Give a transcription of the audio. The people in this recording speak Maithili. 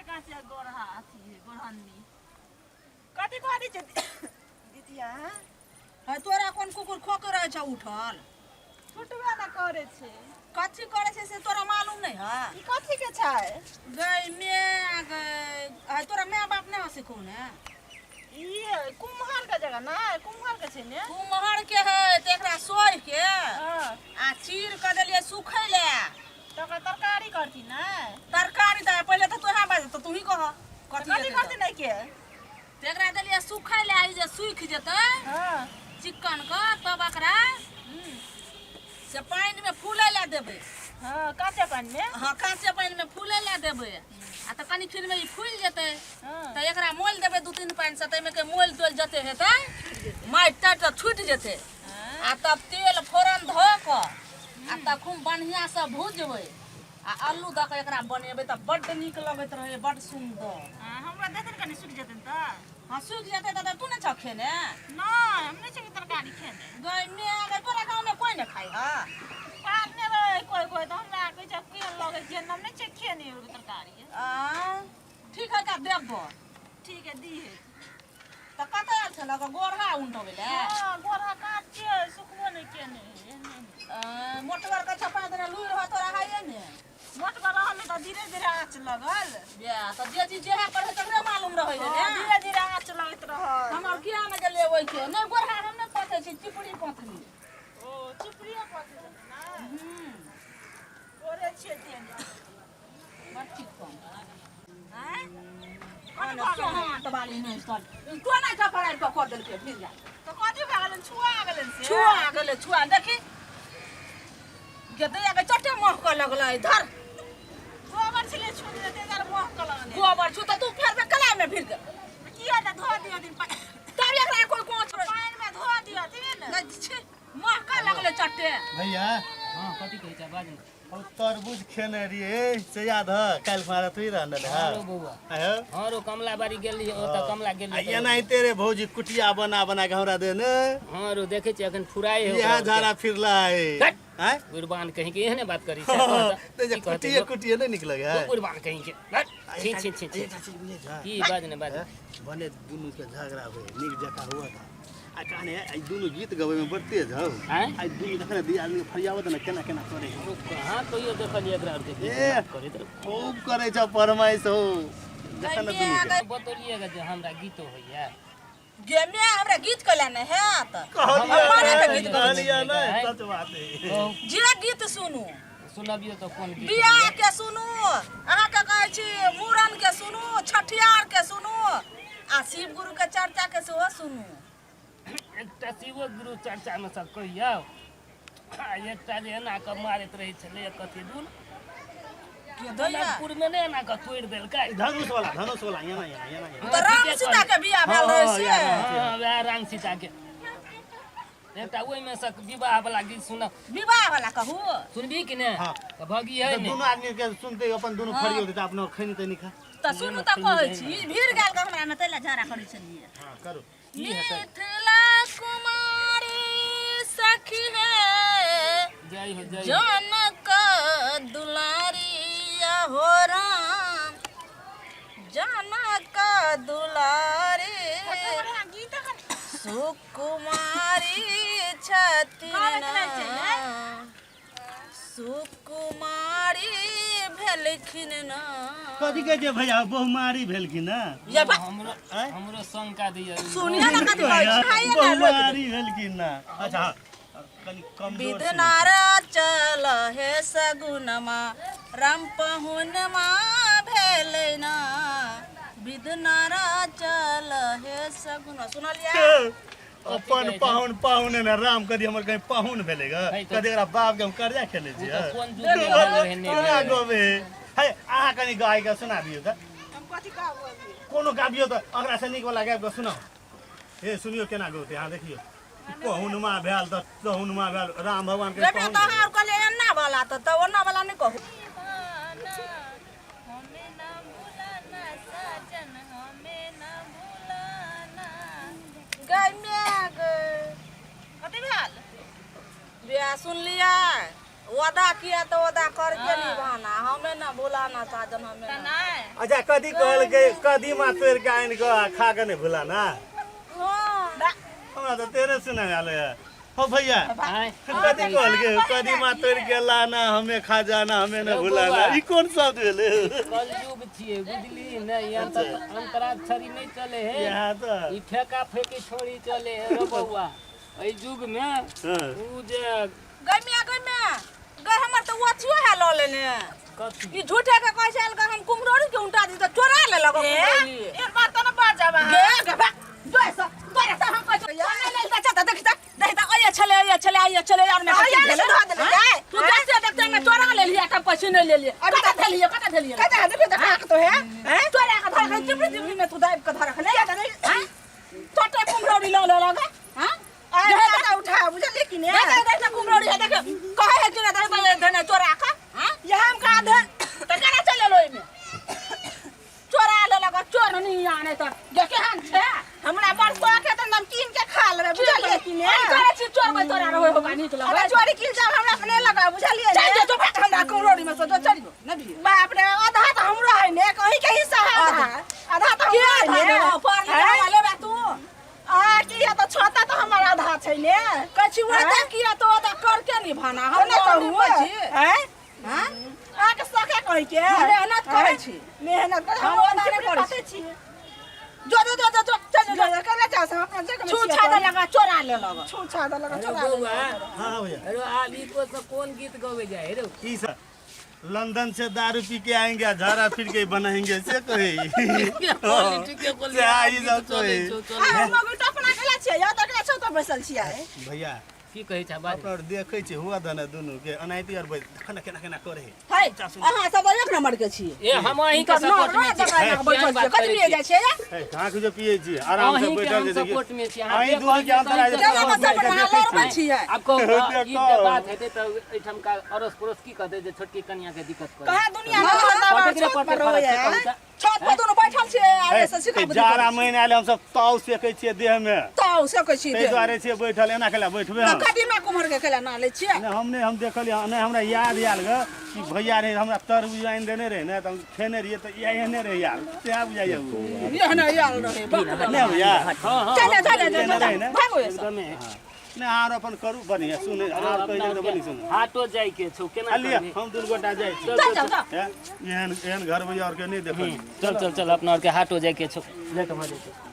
काचे काचे गोरहा अथी है गोरहन्नी कथी करै छै दीदिया? है तोरा कोन कुकुर खोके रहै छौ उठल? छुटबे ने करै छै। कथी करै छै से तोरा मालूम नहि है? ई कथी के छै? गै मे गै, है तोरा माय बाप नहि हौ सिखौने? ई कुम्हर के जगह ने, कुम्हर के छै ने? कुम्हर के है तऽ एकरा सोहि के आ चीर कऽ देलियै सुखै लए। तऽ ओकर तरकारी करथिन ने? तरकारी तऽ पहिले तऽ तोहे बाज, तऽ तूही कह कथी कथी हेतै। करथिन एहिके? तऽ एकरा देलियै सुखै लए, ई जे सुखि जेतै चिक्कन कऽ तब एकरा से पानिमे फूलै लए देबै। हँ, काँचे पानिमे? हँ, काँचे पानिमे फूलै लए देबै आ तऽ कनि फिरमे ई फूलि जेतै तऽ एकरा मोलि देबै दू तीन पानिसँ, ताहिमे के मोलि तोलि जते हेतै माटि ताटि तऽ छुटि जेतै आ तब तेल फोरन धऽ कऽ आ तब खूब बढ़िआँसँ भुजबै आ अल्लू दऽ कऽ एकरा बनेबै तऽ बड्ड नीक लगैत रहै, बड्ड सुन्दर। हँ, हमरा देथिन कनि, सुखि जेतनि तऽ। हँ, सुखि जेतै तऽ तू नहि छह खेने? नहि, हम नहि छियै तरकारी खेने। गै मे गै, तोरा गाँवमे कोइ नहि खाइ हऽ? पारने रहै कोइ कोइ तऽ हमरा कहै छै केहन लगै छै, हम नहि छियै खेने ओकर तरकारी। आ ठीक है, का देबो। ठीक है, दिहे। तऽ कतऽ आयल छलऽ गोरहा उनटबै लए? हँ, गोरहा काँच छियै, सुखबो नहि केने है, एहने है। मोटगर के छपा देने लुरि हो तोरा हाइए ने? मोटगर रहल तऽ धीरे धीरे आँच लगल। या तऽ जे चीज जेहे पढ़े तकरे मालूम रहै है ने। धीरे धीरे आँच लगैत रहल। हम आर किया ने गेलियै ओहि के नहि, गोरहा हम नहि पथै छी, चिपड़ी पथली। ओ चिपड़िए पथै छथिन ने? तोरे छियै देने। बड़ चिक्कन। आँय? सोहात बाली नहि कर, कोना कऽ पड़ाइ कऽ कऽ देलकै फिर जा। तऽ कथी भए गेलनि? छुआ गेलनि से? छुआ गेलै, छुआ। देखी गे दैया के चटे महकऽ लगलै धर। गोबर छलै छू देने ताहि दुआरे महकऽ लगलै। गोबर छु तऽ तू फेर से कलाइमे भिड़ गेल। किया तऽ धो दियौ दिन तब एकरा कोइ कोच पानिमे धो दियौ नहि छी, महकऽ लगलै चटे। भैया। हँ, कथी कहै छै, बाज ने। हम तरबूज खेने रहियै से याद है? काल्हि खुना तू रहने हँ रो बौआ। आयो। हँ रो, कमला बाड़ी गेल रहियै ओतऽ, कमला गेल आ रहियै। एनाहिते रे भौजी कुटिया बना बना के हमरा देने। हँ रो, देखै छियै अखन फुराइ है। इएह झाड़ा फिरला है। हट। आँय? बुढ़बान कहीं के एहने बात करी छै, कहत। तऽ जे की कहतै कुटिए लोक? कुटिए नहि नीक लगे है? बुढ़बान कहीं के, हट। छी छी छी छी। एकटा चीज बुझै छह? की, बाज ने, बाज। हैं? भने दुनू के झगड़ा होय, नीक जकाँ हुआ था आ कहने आई दुनू गीत गबै में बड़ तेज हौ। आँय? आई दुनू जखन दी आदमी के फरियावत ने केना केना करे। कहाँ कहियो देखलियै एकरा आरके गीत ए। नाद करैत? खूब करे छ फरमाइश हो जखन दुनू के। बतौलियै जे हमरा गीतो होइया। गे मे, हमरा गीत कैला नहि हैत? कहलियै हमारे के नहि, गीत गबै कहलियै नहि, आँय? सच बात है। कहू। जे गीत सुनू। सुनबियौ तऽ कोन गीत? बियाह के सुनू, अहाँके कहै छी मूड़न के सुनू, छठियार के सुनू आ शिव गुरु के चर्चा के सेहो सुनू। एकटा शिवो गुरु चर्चामे सब कहियौ आ एकटा जे एना कऽ मारैत रहै छलै कथी दून के दैया? जनकपुरमे नहि एना कऽ तोड़ि देलकै। धनुष वाला, धनुष वाला, एना एना एना एना। तऽ राम ठीके सीता के बियाह भेल रहै हँ, से। याद हँ, वएह राम सीताके एकटा ओहिमे से विवाह वाला गीत सुनब। विवाह वाला कहू। सुनबी कि ने? हँ। तऽ भगी है तऽ ने दुनू आदमी के सुनते अपन दुनू फरियो तऽ अपनो खैनी तैनी खा। तऽ सुनू, तऽ कहै छी भीड़ गेल के हमरा मे, तै लए झगड़ा करै छलियै। हँ, करू। मिथिला कुमारी सखी हे जय हो, जय हो। जनक दुलारी हो राम, जनक दुलारी गीत एखन सुकुमारी छथिन। गाबैत नहि छै ने? सुकुमारी भेलखिन ना। कथी कहै छै भैया, बहुमारी भेलखिन ना? ये बा हमरो आँय? हमरो शंका दिअ। सुनिए ना कथी कहै छी, खाइए ना लोक। बहुमारी भेलखिन ना। अच्छा हँ, कनि कमजोर सुनै। विधनार चल हे सगुनमा, राम पहुनमा भेलै ना। विधनार चल हे सगुनमा, सुनलियै? अपन पाहुन पाहुन ने राम कदी हमर कहीं पाहुन भेलै ग? है तऽ। कदी एकरा बाप के हम कर्जा खेने ओ छियै? तऽ कोन जुग मे भेल रहै नहि केना भेल। गबै है? अहाँ कनि गाय के सुना दियौ तऽ। हम कथी कहबो अभी? कोनो गाबियौ तऽ, ओकरा से नीक वाला गाबि कऽ सुनाउ। हे सुनियौ केना गौतै, अहाँ देखियौ। पहुनमा भेल तऽ तहुनमा भेल, राम भगवान के बेटा पाहुन तऽ अहाँ आर कहलियै एना वाला तऽ ओना वाला नहि कहू। हमें ना भुलाना साजन, हमें ना भुलाना। गै my गै, कथी भेल? बियाह सुनलियै? वादा किया तो वादा करके निभाना, हमें ना भुलाना साजन, हमें तऽ ना। नहि। अच्छा, कथी कहलकै? कदीमा तोड़ि के आनि कऽ आ खा कऽ नहि भुलाना? हाँ। हमरा तऽ तेरे सुना आयल है। हो भैया, आँय? कथी कहलकै? कदीमा तोड़ि के लाना, हमें खा जाना, हमें न रौ भुलाना। बौआ। ई कोन शब्द भेलै? कलयुग छियै, बुझली ने? यहाँ तऽ अंतराक्षरी नहि चले है। यहाँ तऽ ई फेका फेकी छोड़ी चले है। रौ बौआ, एहि युग मे उ जे गैमिया, गैमिया गै, हमर तऽ ओ अथियो है लऽ लेने। कथी? ई झूठे के कहै छै हम कुम्हरौरी के उल्टा दी तऽ चोरा लेलक कुम्हरौरी। एहन बात तऽ ने बाजब अहाँ। गे गे बा, जोय से तोरे से हम कहै छियौ, नहि नहि बच्चा तऽ देखि तऽ देखि तऽ अइये छलै, अइये छलै, अइये छलै और ने अइये ने धऽ देलै जाय। तू देखते देखते में चोरा लेलियै, तब पैसे नहि लेलियै। कतऽ धेलियै, कतऽ धेलियै? कतऽ देखियौ तऽ कहाँ कतौ है? हैं? चोरा के धर के चिपरी चिपरी में तू दाबि के धरख ले। हैं? छोटे कुम्हरौरी लऽ लेलक। हैं? आइ दादा उठा, बुझलियै कि ने? देख देख कुम्हरौरी है, देख कहै है कि ने धर धने चोरा के। हैं? यहाँ हम कहाँ धर तऽ केना चलि एलो एहिमे? चोरा लेलक चोर नहीं आने तऽ देखे हन छै। हमरा बड़ शौक है तऽ नमकीन के खा लेबै, बुझलियै कि ने? हम करै छी चोरबै तोरा रहै होगा नीक अरे लगै। चोरी किल जाब हमरा अपने लगा, बुझलियै चल ने? जो, जो भाग हमरा कुम्हरौरी में से, जो चल जो नहीं भी। बाप रे, आधा तऽ हमरो है ने, कहीं के हिस्सा है आधा, आधा तऽ के हमरो है ने। आधा पर हैं? लेबे तू? आ की है तऽ छता तऽ हमर आधा छै ने। कहै छी वादा हैं? किया तो वादा करके निभाना, हम हम कहू कहू छी। हैं? हैं? अहाँके शौक है कहै के? हम मेहनत करै हैं? छी। मेहनत करै, हम हम वादा नहि चिपरी करै पातै छी। जो जो जो जो जो चल जो। जो करै जा से हम अपना जगह में छू छियै छा अपन। लगा चोरा लेलक। छू छा देलक, अरे चोरा बौआ। लेलक। हाँ भैया। अरे आब ई को सब कोन गीत गबै जाइ रौ? ई सब लंदन से दारू पी के आएंगे आ झाड़ा फिर के बनाएंगे से कहे। ठीके बोली। से आ ई सब कहे। आ हम मगर अपना केला छियै या तऽ एकरा छौ तऽ बैसल छियै। भैया। की कहै छ बाज? अपना देखै छी हुआ धने दुनू के अनाहिते और बैठ देख ने केना केना करे है। है, अहाँ सब एक नंबर के छियै। ए, हम अहीं के सपोर्ट में छी। बैठल छियै, कथी पियै जाइ छियै? है, कहाँ के जो पिए छी आराम से अहीं के बैठल हम जे देखियौ। सपोर्ट में छी। अहाँ अहीं जे दुनू के कहलियै अंतर सही केना सपोर्ट सब में अहाँ लड़बै छियै? आब कहू तऽ, ई जे देखो। बात हेतै तऽ एहिठामका अड़ोस पड़ोस की कहतै जे छोटकी कनिया के दिक्कत करै? कहाँ दुनिया में पटक रे, छत पटक पर फरक रहै छै, कहू है। तऽ। छत पर दुनू बैठल छियै आ है, से सिखा बुद्धि जाड़ा करै छियै। महीना आयल, हमसब ताव सेकै छियै देह में। ताव सेकै छियै ताहि देह में। दुआरे छियै बैठल, एना केला बैठबै तऽ हम? कदीमा कुम्हर के केला ना लै छियै? नहि, हम नहि, हम देखलियै नहि, हमरा याद आयल ग कि भैया रहे, हमरा तरबूज आनि देने रहे ने तऽ हम खेने रहियै तऽ एहने रहे यार, सएह बुझाइया उ। एहने आयल रहै बाप रे। नहि भैया? हँ। चल चल चल केने रहे ने? भागो एसँ। एकदमे। नहि, आर अपन करू बढ़िआँ सुनै, आर कहि देबै तऽ बढ़िआँ सुनै। हाटो जाइके छौ, केना आ लिअ, करबही? हम दुनू गोटा जाइ छी। चल। चल चल चल। हैं? एहन एहन घर भैया आरके नहि देखलियै। चल चल चल, अपना आरके हाटो जाइके छौ, लेट भऽ जेतौ।